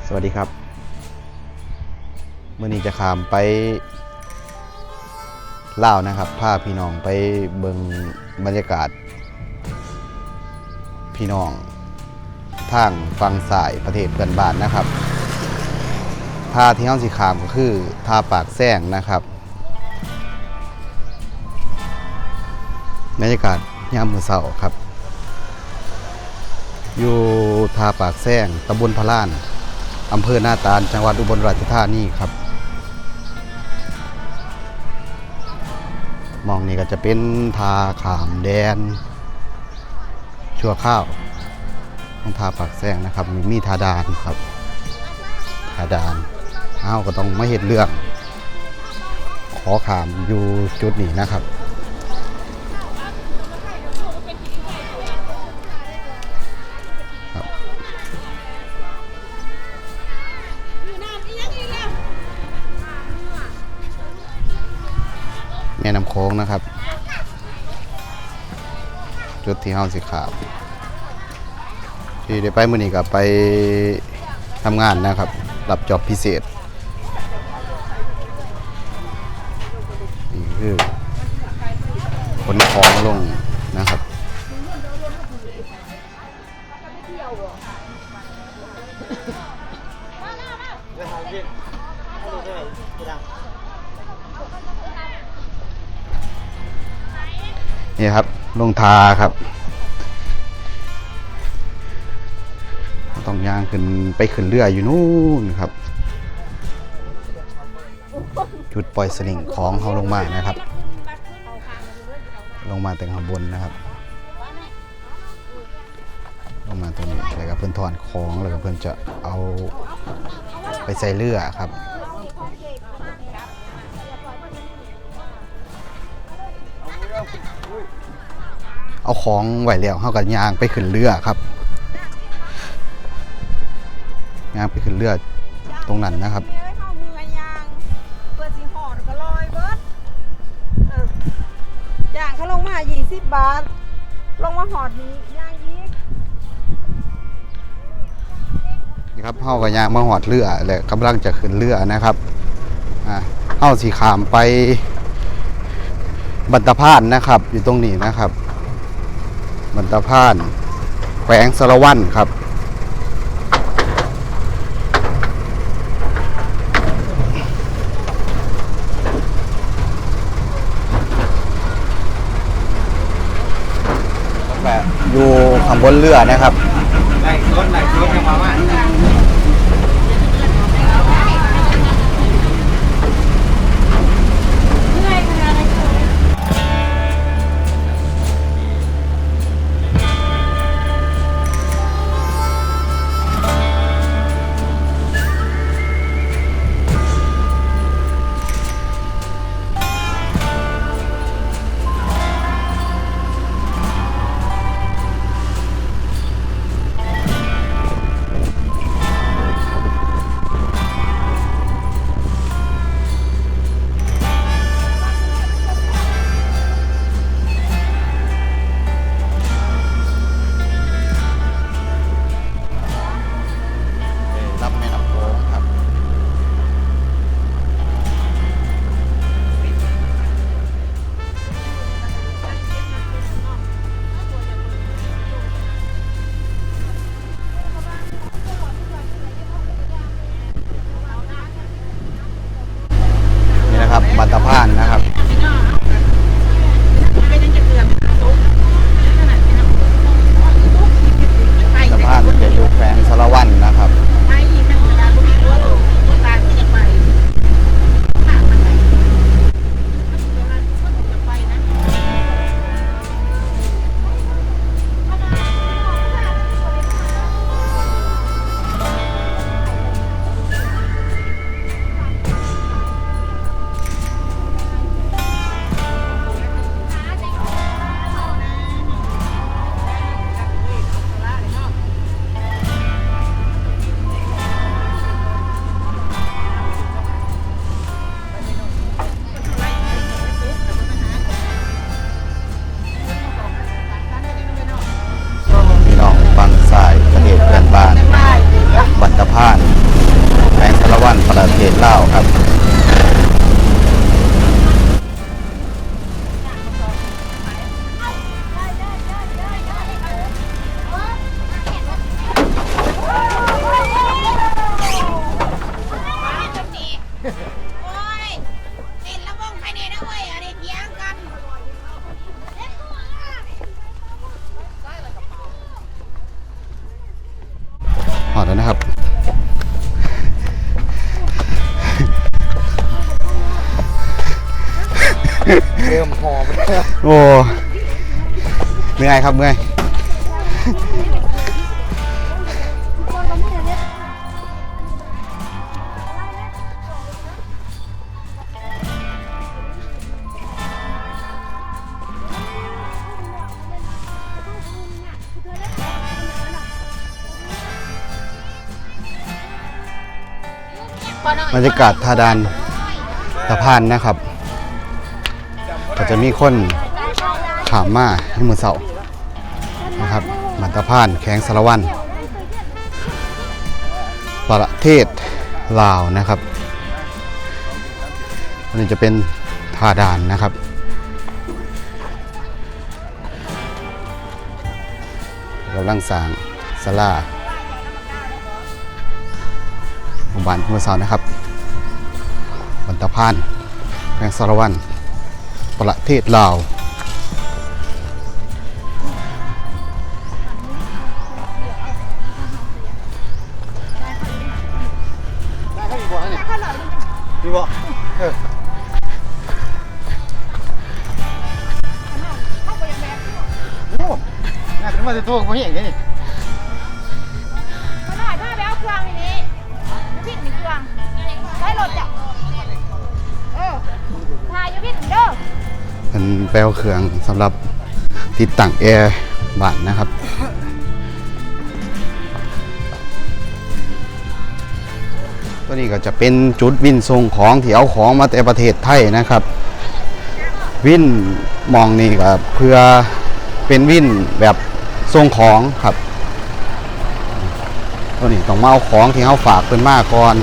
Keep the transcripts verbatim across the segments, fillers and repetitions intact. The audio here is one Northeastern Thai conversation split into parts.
สวัสดีครับ มื้อนี้จะข้ามไปลาวนะครับ พาพี่น้องไปเบิ่งบรรยากาศ พี่น้องทางฝั่งซ้ายประเทศเพื่อนบ้านนะครับ ท่าที่เฮาสิข้ามก็คือท่าปากแซงนะครับ บรรยากาศยามมื้อเช้าครับ อยู่ท่าปากแซง ตำบลพะลาน อำเภอนาตาล จังหวัดอุบลราชธานีครับ หม่องนี้ก็จะเป็นท่าข้ามแดนชั่วคราวของท่าปากแซงนะครับ มี มีท่าด่านครับ ท่าด่าน เฮาก็ต้องมาเฮ็ดเรื่องขอข้ามอยู่จุดนี้นะครับ ครับ แม่น้ำโขงนะครับ จุดที่เฮาสิข้าม ที่ได้ไปมื้อนี้ก็ไปทำงานนะครับ รับจ็อบพิเศษ นี่คือขนของลงนะครับ นี่ครับ ลงท่าครับ ต้องย่างขึ้นไปขึ้นเรืออยู่นู่นครับ จุดปล่อยสลิงของเฮาลงมานะครับ ลงมาแต่ข้างบนนะครับ ลงมาตรงนี้ แล้วก็เพิ่นถอนของ แล้วก็เพิ่นจะเอาไปใส่เรือครับ เอาของไว้แล้ว เฮาก็ย่างไปขึ้นเรือครับ ย่างไปขึ้นเรือตรงนั้นนะครับ เอ้ย เฮาเมือย่าง เพื่อสิฮอดก็ลอยเบิด เออ จ้างเขาลงมา ยี่สิบบาท ลงมาฮอดนี้ย่างอีก นี่ครับ เฮาก็ย่างมาฮอดเรือ และกำลังจะขึ้นเรือนะครับ อ่า เฮาสิข้ามไปบันตะพานนะครับ อยู่ตรงนี้นะครับ บันตะพาน แขวงสารวัตรครับ แบบอยู่ข้างบนเรือนะครับ ไล่สด ไล่สด ยังมาว่า เมื่อยขนาดไหน เริ่มหอบแล้ว โอ้ เมื่อยครับ เมื่อย บรรยากาศท่าด่านตะพานนะครับ ก็จะมีคนข้ามมาในมื้อเช้านะครับ บ้านตะพาน แขวงสารวัตร ประเทศลาวนะครับ อันนี้จะเป็นท่าด่านนะครับ กำลังสร้างศาลาของบ้านเมื่อเช้านะครับ บ้านตะพาน แขวงสารวัตร ประเทศลาว นี่บ่ เออ โอ้ น่าจะมาแต่ตัวกูเห็นไงนี่ มาหน่อย พาไปเอาเครื่องนี่ อยู่พินมีเครื่อง ใช้รถจ้ะ เออ ถ่ายอยู่พินเด้อ เป็นแปลวเครื่องสำหรับติดตั้งแอร์บ้านนะครับ ตัวนี้ก็จะเป็นจุดวินส่งของที่เอาของมาแต่ประเทศไทยนะครับ วินหม่องนี่ก็เพื่อเป็นวินแบบส่งของครับ ตัวนี้ต้องมาเอาของที่เขาฝากเพิ่นมาก่อน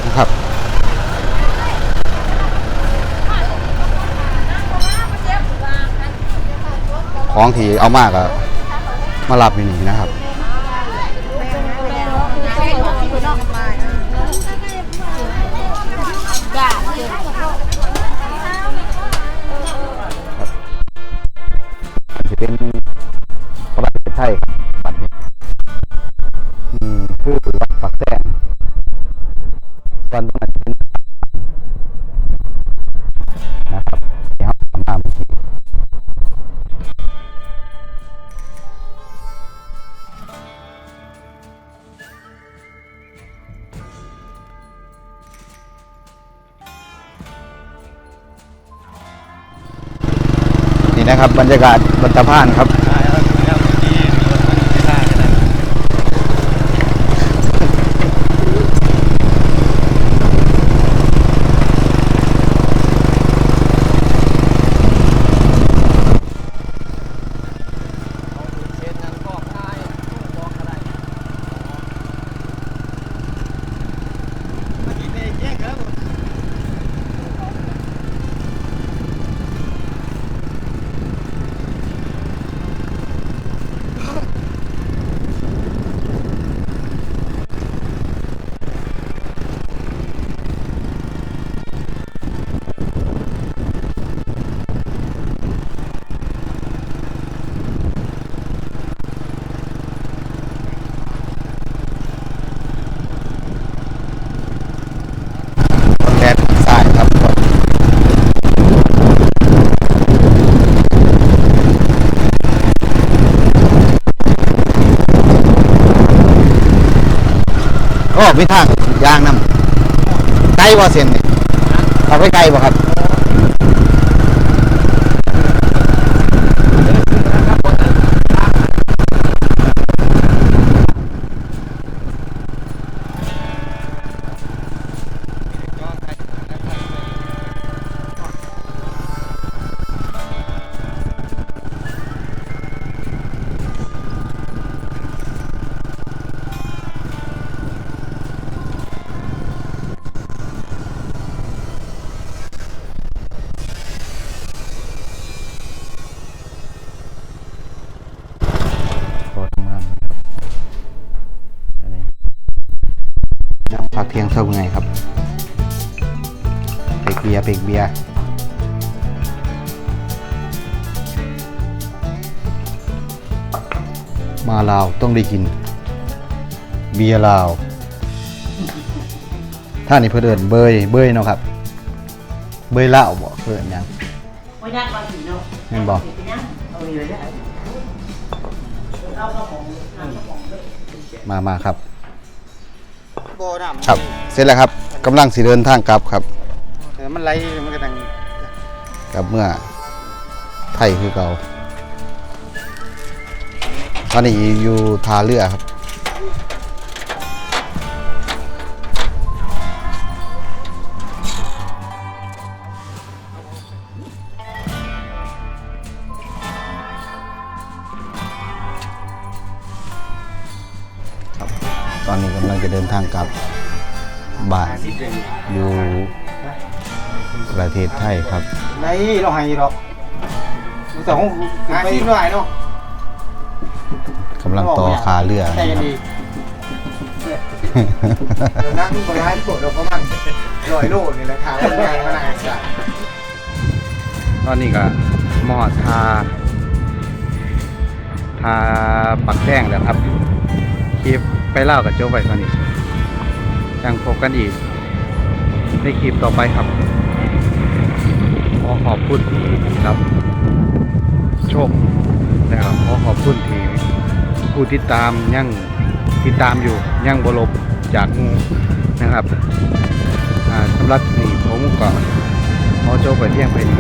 นะครับ ของที่เอามาก็มารับอยู่นี่นะครับ จะเป็นประเทศไทยครับ บัดนี้ นี่คือวัดปากแซง ส่วนตรงนั้นจะเป็นนะครับ ที่เราข้ามมาเมื่อกี้ นี่นะครับ บรรยากาศบ้านตะพานครับ คนแดดซ้ายครับ โอ้ มีทางยางนำ ไกลบ่เส้นนี่ เข้าไปไกลบ่ครับ พอทำงานนะครับ อันนี้ พักเที่ยงเช้าไงครับ เปกเบียร์ เปกเบียร์ มาลาวต้องได้กิน เบียร์ลาว ท่านี้เพิ่นเอิ้นเบย เบยเนาะครับ เบยลาวบ่เอิ้นหยัง บ่ยากว่าสิเนาะ แม่นบ่ สิเป็นหยัง เอาเลยนะ มามาครับ บ่น้ำ ครับ เสร็จแล้วครับ กำลังสิเดินทางกลับครับ เออ มันไหล มันก็ดัง กลับเมือไทยคือเก่า ตอนนี้อยู่ท่าเรือครับ ครับ ตอนนี้กำลังจะเดินทางกลับบ้าน อยู่ประเทศไทยครับ ได้ เราให้ดอก แต่ของ หาที่หน่อยเนาะ กำลังต่อขาเรือ ได้ นะครับ ดี เดี๋ยวนั่งบ่ได้ปวดเราประมาณร้อยโลนี่แหละ ขามันใหญ่ขนาดนั้น ตอนนี้ก็มาฮอดท่า ท่าปากแซงแล้วครับ คลิปไปลาวก็จบไว้เท่านี้ ยังพบกันอีก ในคลิปต่อไปครับ ขอขอบคุณที่รับชมนะครับ ขอขอบคุณที่ผู้ติดตามยังติดตามอยู่ ยังบ่ลบจากหมู่นะครับ อ่า สำหรับคลิปนี้ผมก็ขอจบไปเพียงเท่านี้